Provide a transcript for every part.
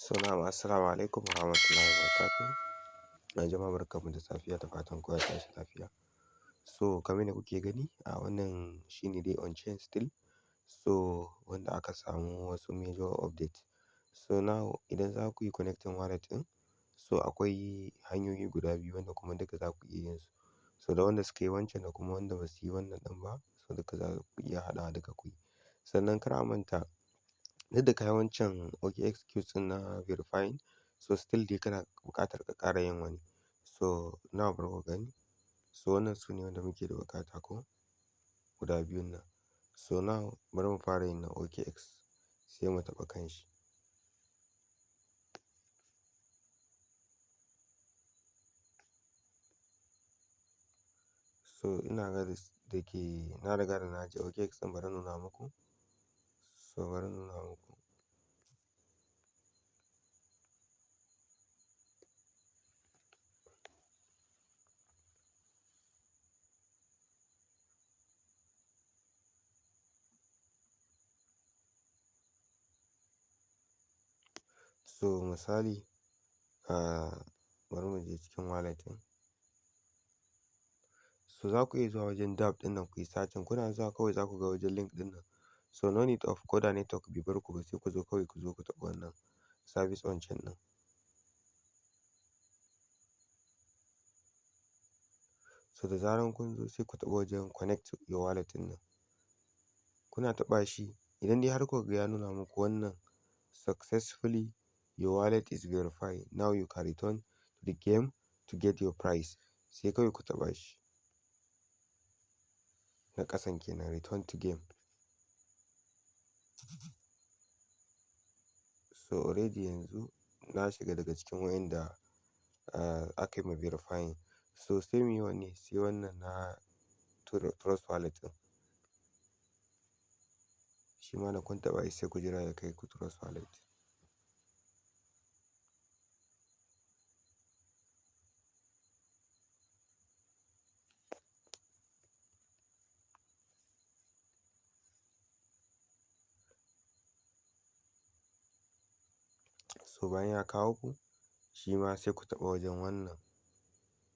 So na'am, assalamu alaikum warahmatullahi wabarakatuh. Jama'a, barkanmu da safiya, da fatan kowa ya tashi lafiya. So kamar yadda kuke gani a wannan shine dai on chain still. So wanda aka samu wasu major update. So now idan za ku yi connecting wallet ɗin, so akwai hanyoyi guda biyu wanda kuma duka za ku iya yin su. So da wanda suka yi wancan da kuma wanda ba su yi wannan ɗin ba, so duka za ku iya haɗawa duka ku yi. Sannan kar a manta, duk da ka yi wancan OKX quiz ɗin na verifying, so still dai kana buƙatar ka ƙara yin wani. So now bari ku gani. So wannan su ne wanda muke da buƙata ko guda biyun nan. So now bari mu fara yin na OKX, sai mu taɓa kan shi. So ina ga da ke na riga da na je OKX ɗin, bari in nuna muku. So bari in nuna muku. So misali, bari mu je cikin wallet ɗin. So za ku iya zuwa wajen dApp ɗin nan ku yi searching. Kuna zuwa kawai za ku ga wajen link ɗin nan. So no need of ko da network bai bar ku ba, sai ku zo kawai ku zo ku taɓa wannan service on chain ɗin. So da zaran kun zo, sai ku taɓa wajen connect your wallet ɗin nan. Kuna taɓa shi, idan dai har kuka ga ya nuna muku wannan "Successfully, your wallet is verified. Now you can return to the game to get your prize." Sai kawai ku taɓa shi. Na ƙasan kenan, return to game. So already yanzu na shiga daga cikin wa'inda aka yi ma verifying. So sai muyi wanne? Sai wannan na Trust Wallet ɗin. Shi ma da kun taɓa shi, sai ku jira ya kai ku Trust Wallet. So bayan ya kawo ku, shi ma sai ku taɓa wajen wannan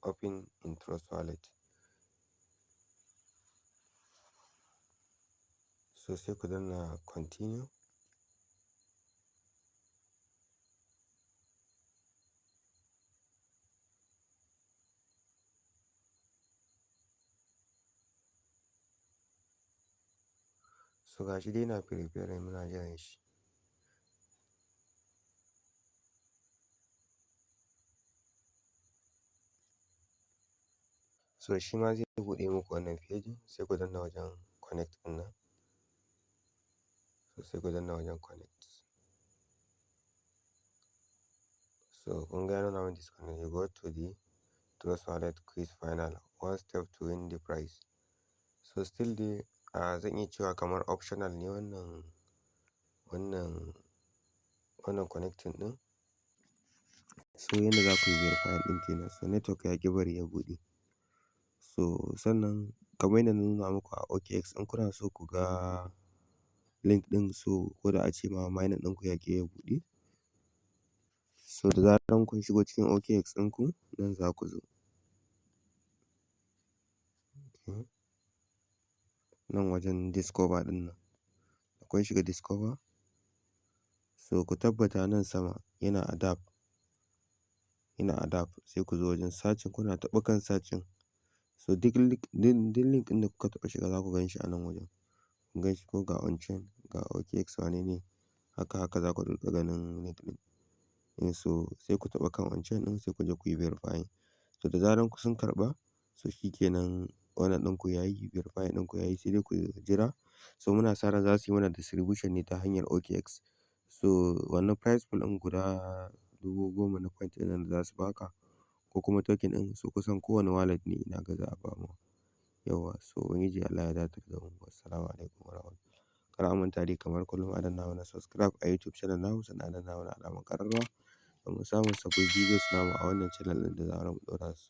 open in Trust Wallet. So sai ku danna continue. So ga shi dai yana preparing, muna jiran shi. So shi ma zai buɗe muku wannan page, sai ku danna wajen connect ɗin nan. So sai ku danna wajen connect. So kun ga ya nuna min disconnect. You go to the Trust Wallet quiz final. One step to win the prize. So still dai zan iya cewa kamar optional ne wannan connecting ɗin. So yanda za ku yi verifying ɗin kenan. So network ya ƙi bari ya buɗe. So sannan kamar yadda na nuna muku a OKX, in kuna so ku ga link ɗin, so ko da ace ma mining ɗinku ya ƙi ya buɗe. So da zaran kun shigo cikin OKX ɗinku, nan za ku zo. Okay. Nan wajen discover ɗin nan. Da kun shiga discover, so ku tabbata nan sama yana a dApp. Yana a dApp, sai ku zo wajen searching, kuna taɓa kan searching. So duk link, duk link ɗin da kuka taɓa shiga za ku gan shi a nan wajen. Kun gan shi ko? Ga on chain, ga OKX, wane ne, haka haka za ku riƙa ganin link ɗin. In so sai ku taɓa kan on chain ɗin, sai ku je ku yi verifying. So da zaran sun karɓa, so shi kenan, wannan ɗinku yayi, verifying ɗinku yayi, sai dai ku jira. So muna sa ran za su yi mana distribution ne ta hanyar OKX. So wannan prize pool ɗin guda 10,000 na point ɗin nan da za su baka ko kuma token ɗin, so kusan kowane wallet ne ina ga za a bamu. Yauwa, so Ubangiji Allah ya datar da mu. Wassalamu alaikum warahmatullahi. Kar a manta dai, kamar kullum, a danna mana subscribe a YouTube channel namu, sannan a danna mana alamar ƙararrawa domin samun sabbin videos namu a wannan channel ɗin da zarar mun ɗaura su.